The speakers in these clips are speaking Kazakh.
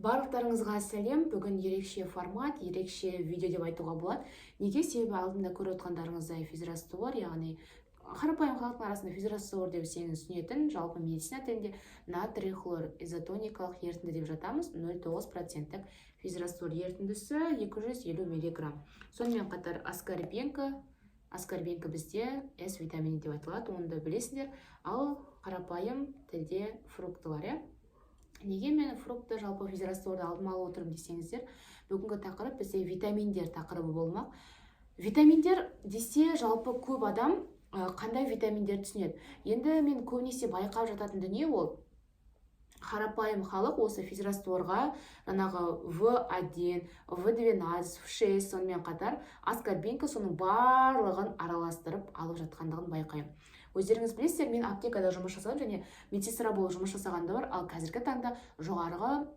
Барлықтарыңызға сәлем! Бүгін ерекше формат, ерекше видео деп айтуға болады. Неге? Себебі алдында көріп отқандарыңыздай, физраствор, яғни қарапайым халықтың арасында физраствор деп сенің түсінетін, жалпы медицина тілінде натрий хлор изотоникалық ерітінді деп жатамыз. 0,9 проценттік физраствор ерітіндісі, 250 миллиграмм. Сонымен қатар аскорбинка. Аскорбинка бізде С витамині деп айтылады, оны да білесіңдер. Ал қарапайым тілде фруктылар, иә. Неге мен фрукты, жалпы физрастворды алдыма алып отырмын десеңіздер, бүгінгі тақырып бізде витаминдер тақырыбы болмақ. Витаминдер десе, жалпы көп адам қандай витаминдер түсінеді? Енді мен көбінесе байқап жататын дүние: ол қарапайым халық осы физрастворға жаңағы В1, В12, В6, сонымен қатар аскорбинка, соның барлығын араластырып алып жатқандығын байқаймын. Өздеріңіз білесіздер, мен аптекада жұмыс жасадым және медсестра болып жұмыс жасаған да бар. Ал қазіргі таңда жоғарғы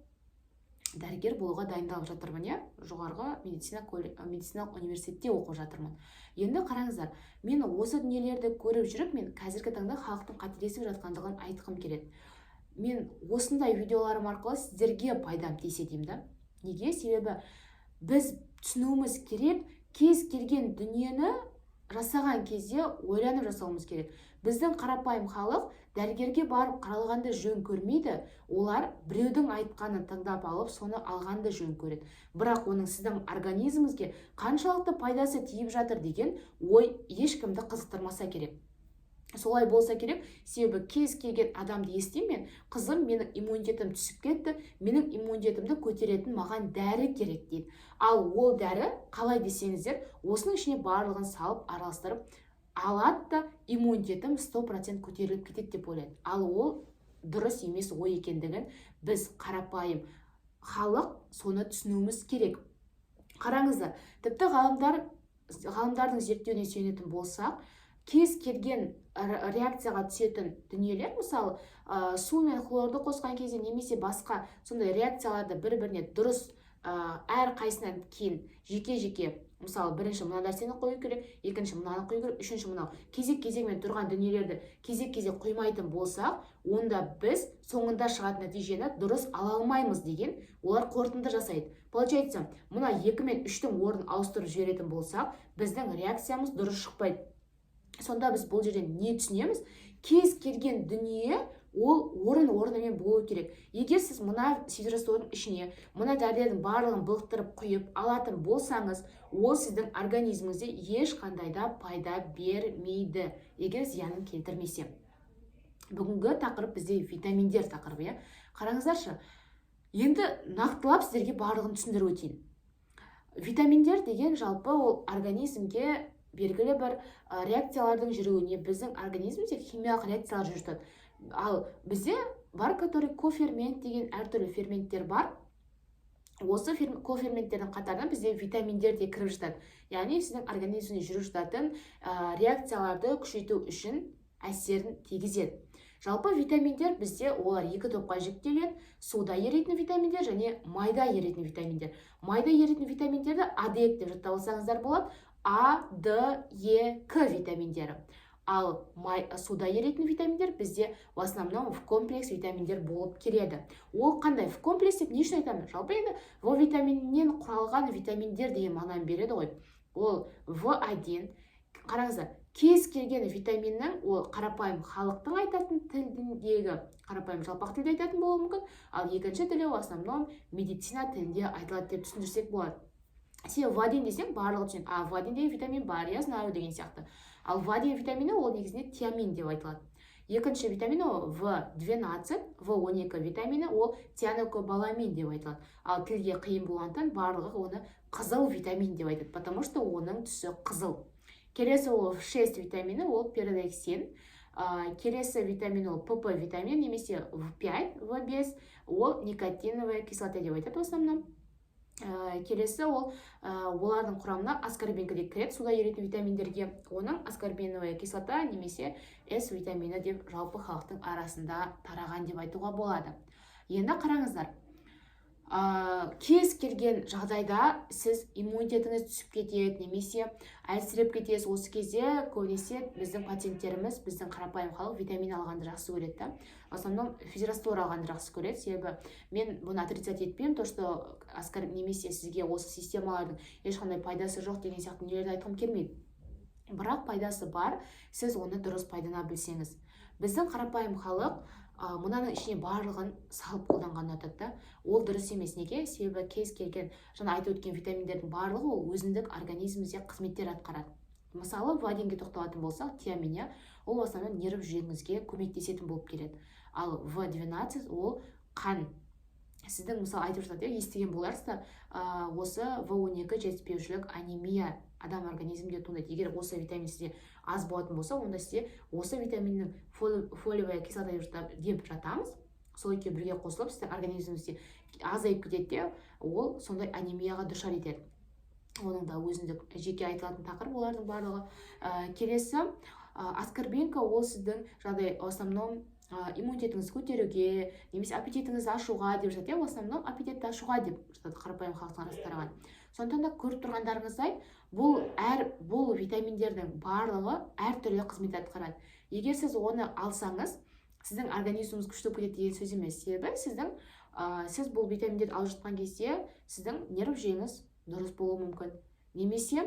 дәрігер болуға дайындалып жатырмын, иә, жоғарғы медициналық университетте оқып жатырмын. Енді қараңыздар, мен осы дүниелерді көріп жүріп, мен қазіргі таңда халықтың қателесіп жатқандығын айтқым келеді. Мен осындай видеоларым арқылы сіздерге пайдам тисе деймін да. Неге? Себебі біз түсінуіміз керек, кез келген дүниені жасаған кезде ойланып жасауымыз керек. Біздің қарапайым халық дәрігерге барып қаралғанды жөн көрмейді. Олар біреудің айтқанын тыңдап алып, соны алғанды жөн көреді. Бірақ оның сіздің организміңізге қаншалықты пайдасы тиіп жатыр деген ой ешкімді қызықтырмаса керек. Солай болса керек, себебі кез келген адамды естимін мен: «Қызым, менің иммунитетім түсіп кетті, менің иммунитетімді көтеретін маған дәрі керек», – дейді. Ал ол дәрі қалай десеңіздер, осының ішіне барлығын салып, араластырып алады да, иммунитетім 100% көтеріліп кетеді деп ойлайды. Ал ол дұрыс емес ой екендігін біз, қарапайым халық, соны түсінуіміз керек. Қараңыздар, тіпті ғалымдардың зерттеуіне сүйенетін болсақ, кез келген реакцияға түсетін дүниелер, мысалы, су мен хлорды қосқан кезде немесе басқа сондай реакцияларды бір біріне дұрыс, әр қайсынан кейін жеке жеке, мысалы, бірінші мына нәрсені қою керек, екінші мынаны қою керек, үшінші мынау, кезек кезегімен тұрған дүниелерді кезек кезек құймайтын болсақ, онда біз соңында шығатын нәтижені дұрыс ала алмаймыз деген олар қорытынды жасайды. Получается, мына екі мен үштің орнын ауыстырып жіберетін болсақ, біздің реакциямыз дұрыс шықпайды. Сонда біз бұл жерден не түсінеміз? Кез келген дүние ол орын орнымен болу керек. Егер сіз мына физраствордың ішіне мына дәрілердің барлығын былықтырып құйып алатын болсаңыз, ол сіздің организміңізде ешқандай да пайда бермейді, егер зиянын келтірмесе. Бүгінгі тақырып бізде витаминдер тақырыбы, иә. Қараңыздаршы, енді нақтылап сіздерге барлығын түсіндіріп өтейін. Витаминдер деген жалпы ол организмге белгілі бір реакциялардың жүруіне, біздің организмде химиялық реакциялар жүріп жатады. Ал бізде бар, который кофермент деген әртүрлі ферменттер бар. Осы коферменттердің қатарына бізде витаминдер де кіріп жатады, яғни сіздің организмде жүріп жататын реакцияларды күшейту үшін әсерін тигізеді. Жалпы витаминдер бізде олар екі топқа жіктеледі: суда еритін витаминдер және майда еритін витаминдер. Майда еритін витаминдерді АДЕК деп жаттап алсаңыздар болады: А, Д, Е, К витаминдері. Ал суда еритін витаминдер бізде в основном В комплекс витаминдер болып келеді. Ол қандай? В комплекс деп не үшін айтамын? Жалпы енді В витаминінен құралған витаминдер деген мағынаны береді ғой. Ол В1. Қараңыздар, кез келген витаминнің ол қарапайым халықтың айтатын тіліндегі, қарапайым жалпақ тілде айтатын болуы мүмкін, ал екінші тілі в основном медицина тілінде айтылады деп түсіндірсек болады. Себебі В1 десең, барлығы түсінеді: «А, В1 деген витамин бар, я знаю», – деген сияқты. Ал В1 витамині ол негізінде тиамин деп айтылады. Екінші витамин ол В12, В12 витамині, ол цианокобаламин деп айтылады. Ал тілге қиын болғандықтан, барлығы оны қызыл витамин деп айтады, потому что оның түсі қызыл. Келесі ол В6 витамині, ол пиридоксин. Келесі витамин ол ПП витамин немесе В5, В5, ол никотиновая кислота деп айтады в основном. Келесі ол олардың құрамына аскорбинка де кіреді, суда еритін витаминдерге. Оның аскорбиновая кислота немесе С витамині деп жалпы халықтың арасында тараған деп айтуға болады. Енді қараңыздар, Кез келген жағдайда сіз иммунитетіңіз түсіп кетеді немесе әлсіреп кетесіз. Осы кезде көбінесе біздің пациенттеріміз, біздің қарапайым халық витамин алғанды жақсы көреді да, в основном физраствор алғанды жақсы көреді. Себебі мен бұны отрицать етпеймін, то что немесе сізге осы системалардың ешқандай пайдасы жоқ деген сияқты дүниелерді айтқым келмейді. Бірақ пайдасы бар, сіз оны дұрыс пайдалана білсеңіз. Біздің қарапайым халық мынаның ішіне барлығын салып қолданғанды ұнатады да. Ол дұрыс емес. Неге? Себебі кез келген жаңа айтып өткен витаминдердің барлығы ол өзіндік организмімізде қызметтер атқарады. Мысалы, В1-ге тоқталатын болсақ, тиамин, иә, ол в основном нерв жүйеңізге көмектесетін болып келеді. Ал В12 ол қан сіздің, мысалы, айтып жатады, иә, естіген боларсыздар, осы В12 жетіспеушілік, анемия адам организмінде туындайды. Егер осы витамин сізде аз болатын болса, онда сізде осы витаминнің фолиевая кислота деп жатамыз, сол екеуі бірге қосылып, сіздің организміңізде азайып кетеді де, ол сондай анемияға душар етеді. Оның да өзіндік жеке айтылатын тақырып олардың барлығы. Келесі аскорбинка, ол сіздің жаңағыдай в основном иммунитетіңізді көтеруге немесе аппетитіңізді ашуға деп жатады, иә, в основном аппетитті ашуға деп жатады қарапайым халықтың арасында тараған. Сондықтан да көріп тұрғандарыңыздай, бұл витаминдердің барлығы әртүрлі қызмет атқарады. Егер сіз оны алсаңыз, сіздің организміңіз күшті болып кетеді деген сөз емес. Себебі сіз бұл витаминдерді алып жатқан кезде сіздің нерв жүйеңіз дұрыс болуы мүмкін немесе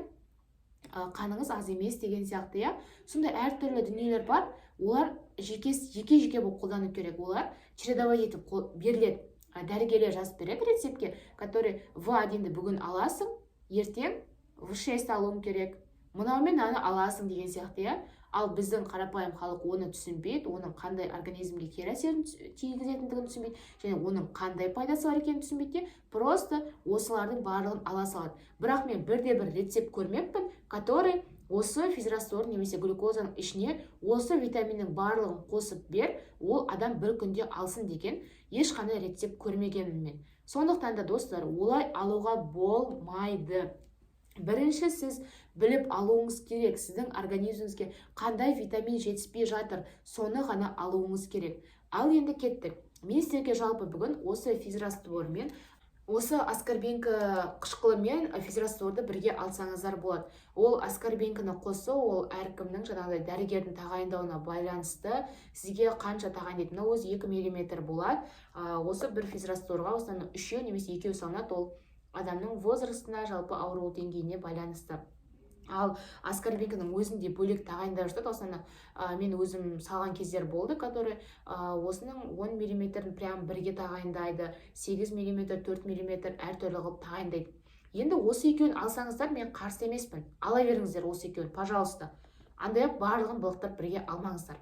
қаныңыз аз емес деген сияқты, иә, сондай әртүрлі дүниелер бар. Олар жеке жеке жеке болып қолдану керек, олар чередовать етіп беріледі. Дәрігерлер жазып береді рецептке, который В1-ді бүгін аласың, ертең В6 алуың керек, мынау мен мынаны аласың деген сияқты, иә. Ал біздің қарапайым халық оны түсінбейді, оның қандай организмге кері әсерін тигізетіндігін түсінбейді және оның қандай пайдасы бар екенін түсінбейді де, просто осылардың барлығын ала салады. Бірақ мен бірде бір рецепт көрмеппін, который осы физраствор немесе глюкозаның ішіне осы витаминнің барлығын қосып бер, ол адам бір күнде алсын деген ешқандай рецепт көрмегенмін мен. Сондықтан да, достар, олай алуға болмайды. Бірінші сіз біліп алуыңыз керек, сіздің организміңізге қандай витамин жетіспей жатыр, соны ғана алуыңыз керек. Ал енді кеттік. Мен сіздерге жалпы бүгін осы физраствор мен осы аскорбинка қышқылымен физрастворды бірге алсаңыздар болады. Ол аскорбинканы қосу, ол әркімнің жаңағыдай дәрігердің тағайындауына байланысты, сізге қанша тағайындайды. Мынау өзі 2 миллиметр болады. Осы бір физрастворға осыдан үшеу немесе екеу салынады. Ол адамның возрастына, жалпы ауру деңгейіне байланысты. Ал аскорбинканың өзін де бөлек тағайындап жатады. Осыны мен өзім салған кездер болды, который осының 10 миллиметрін прям бірге тағайындайды, 8 миллиметр, 4 миллиметр, әртүрлі қылып тағайындайды. Енді осы екеуін алсаңыздар, мен қарсы емеспін, ала беріңіздер осы екеуін, пожалуйста. Андай барлығын былықтырып бірге алмаңыздар.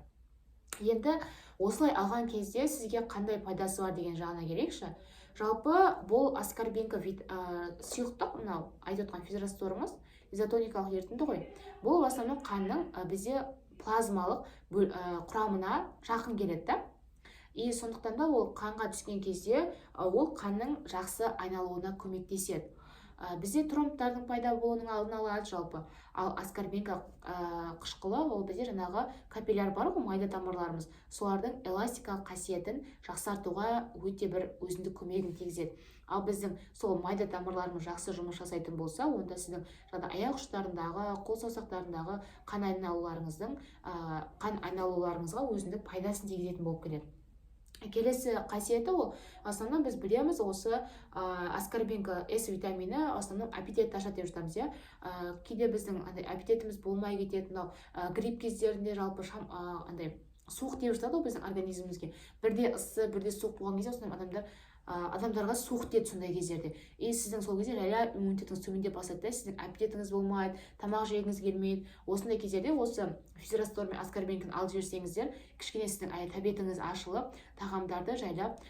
Енді осылай алған кезде сізге қандай пайдасы бар деген жағына келейікші. Жалпы бұл аскорбинка сұйықтық, мынау айтып отқан физрастворымыз изотоникалық ерітінді ғой. Бұл в основном қанның бізде плазмалық құрамына жақын келеді да, и сондықтан да ол қанға түскен кезде ол қанның жақсы айналуына көмектеседі, бізде тромбтардың пайда болуының алдын алады жалпы. Ал аскорбинка қышқылы, ол бізде жаңағы капилляр бар ғой, майда тамырларымыз, солардың эластикалық қасиетін жақсартуға өте бір өзіндік көмегін тигізеді. Ал біздің сол майда тамырларымыз жақсы жұмыс жасайтын болса, онда сіздің жаңағы аяқ ұштарындағы, қол саусақтарындағы қан айналуларыңызға өзіндік пайдасын тигізетін болып келеді. Келесі қасиеті, ол в основном біз білеміз, осы аскорбинка С витамині в основном аппетитті ашады деп жатамыз, иә. Кейде біздің андай аппетитіміз болмай кетеді, мынау грипп кездерінде, жалпы андай суық деп жатады ғой біздің организмімізге. Бірде ыссы, бірде суық болған кезде основном адамдарға суық тиеді сондай кездерде. И сіздің сол кезде жайлап иммунитетіңіз төмендеп бастайды да, сіздің аппетитіңіз болмайды, тамақ жегіңіз келмейді. Осындай кездерде осы физраствор мен аскорбинканы алып жіберсеңіздер, кішкене сіздің тәбетіңіз ашылып, тағамдарды жайлап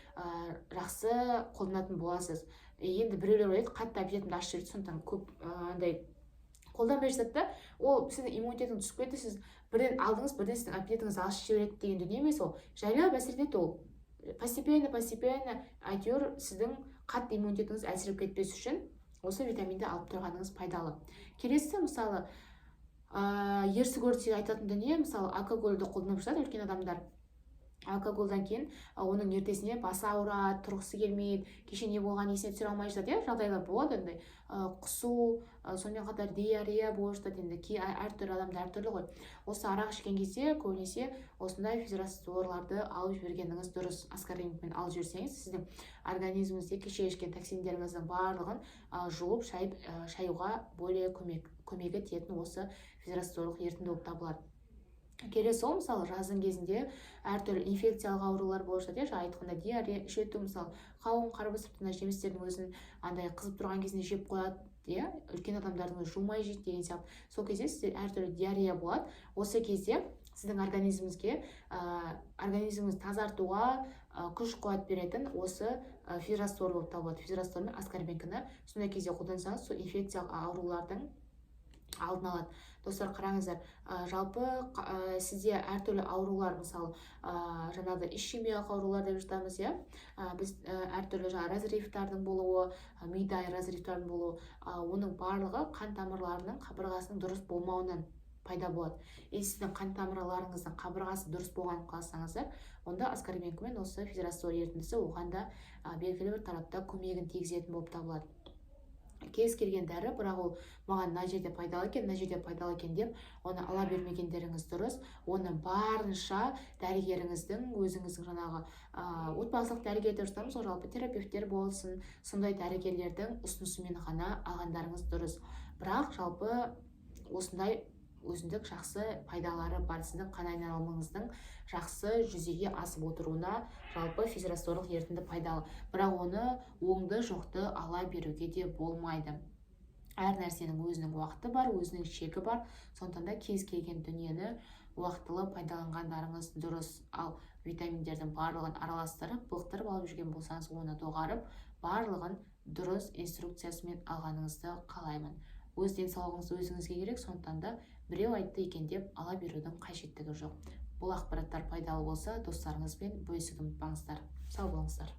жақсы қолданатын боласыз. Енді біреулер ойлайды, қатты аппетитімді ашып жіберді, сондықтан көп андай қолданбай жатады да. Ол сіздің иммунитетіңіз түсіп кетті, сіз бірден алдыңыз, бірден сіздің аппетитіңіз ашып жібереді деген дүние емес. Ол жайлап әсер етеді, ол постепенно, постепенно. Әйтеуір сіздің қатты иммунитетіңіз әлсіреп кетпес үшін осы витаминді алып тұрғаныңыз пайдалы. Келесі, мысалы, ерсі көрсе айтатын дүние, мысалы, алкогольді қолданып жатады үлкен адамдар. Алкоголдан кейін оның ертесіне басы ауырады, тұрғысы келмейді, кеше не болғанын есіне түсіре алмай жатады, иә, жағдайлар болады андай, құсу, сонымен қатар диарея болып жатады. Енді кей әртүрлі адамда әртүрлі ғой. Осы арақ ішкен кезде көбінесе осындай физрастворларды алып жібергеніңіз дұрыс. Аскорбинкпен алып жіберсеңіз, сіздің организміңізде кеше ішкен токсиндеріңіздің барлығын жуып шайып, шаюға более көмегі тиетін осы физрастворлық ерітінді болып табылады. Келесі, сол мысалы, жаздың кезінде әртүрлі инфекциялық аурулар болып жатады, иә, жаңа айтқандай, диарея, іш өту. Мысалы, қауын, қарбыз, тіпті мына жемістердің өзін андай қызып тұрған кезінде жеп қояды, иә, үлкен адамдардың өзі жумай жейді деген сияқты. Сол кезде сізде әртүрлі диарея болады. Осы кезде сіздің организміңізге, организміңізді тазартуға күш қуат беретін осы физраствор болып табылады. Физраствор мен аскорбинканы сондай кезде қолдансаңыз, сол инфекциялық аурулардың алдын алады. Достар, қараңыздар, жалпы сізде әртүрлі аурулар, мысалы, жаңағыдай ишемиялық аурулар деп жатамыз, иә, біз әртүрлі жаңағы разрывтардың болуы, мида разрывтардың болуы, оның барлығы қан тамырларының қабырғасының дұрыс болмауынан пайда болады. И сіздің қан тамырларыңыздың қабырғасы дұрыс болғанын қаласаңыздар, онда аскорбинка мен осы физраствор ерітіндісі оған да белгілі бір тарапта көмегін тигізетін болып табылады. Кез келген дәрі, бірақ ол маған мына жерде пайдалы екен, мына жерде пайдалы екен деп, оны ала бермегендеріңіз дұрыс. Оны барынша дәрігеріңіздің, өзіңіздің жаңағы отбасылық дәрігер деп жатамыз ғой, жалпы терапевттер болсын, сондай дәрігерлердің ұсынысымен ғана алғандарыңыз дұрыс. Бірақ жалпы осындай өзіндік жақсы пайдалары бар. Сіздің қан айналымыңыздың жақсы жүзеге асып отыруына жалпы физрастворлық ерітінді пайдалы. Бірақ оны оңды жоқты ала беруге де болмайды. Әр нәрсенің өзінің уақыты бар, өзінің шегі бар. Сондықтан да кез келген дүниені уақытылы пайдаланғандарыңыз дұрыс. Ал витаминдердің барлығын араластырып, былықтырып алып жүрген болсаңыз, оны доғарып, барлығын дұрыс инструкциясымен алғаныңызды қалаймын. Өз денсаулығыңыз өзіңізге керек. Сондықтан да біреу айтты екен деп ала берудің қажеттігі жоқ. Бұл ақпараттар пайдалы болса, достарыңызбен бөлісуді ұмытпаңыздар. Сау болыңыздар.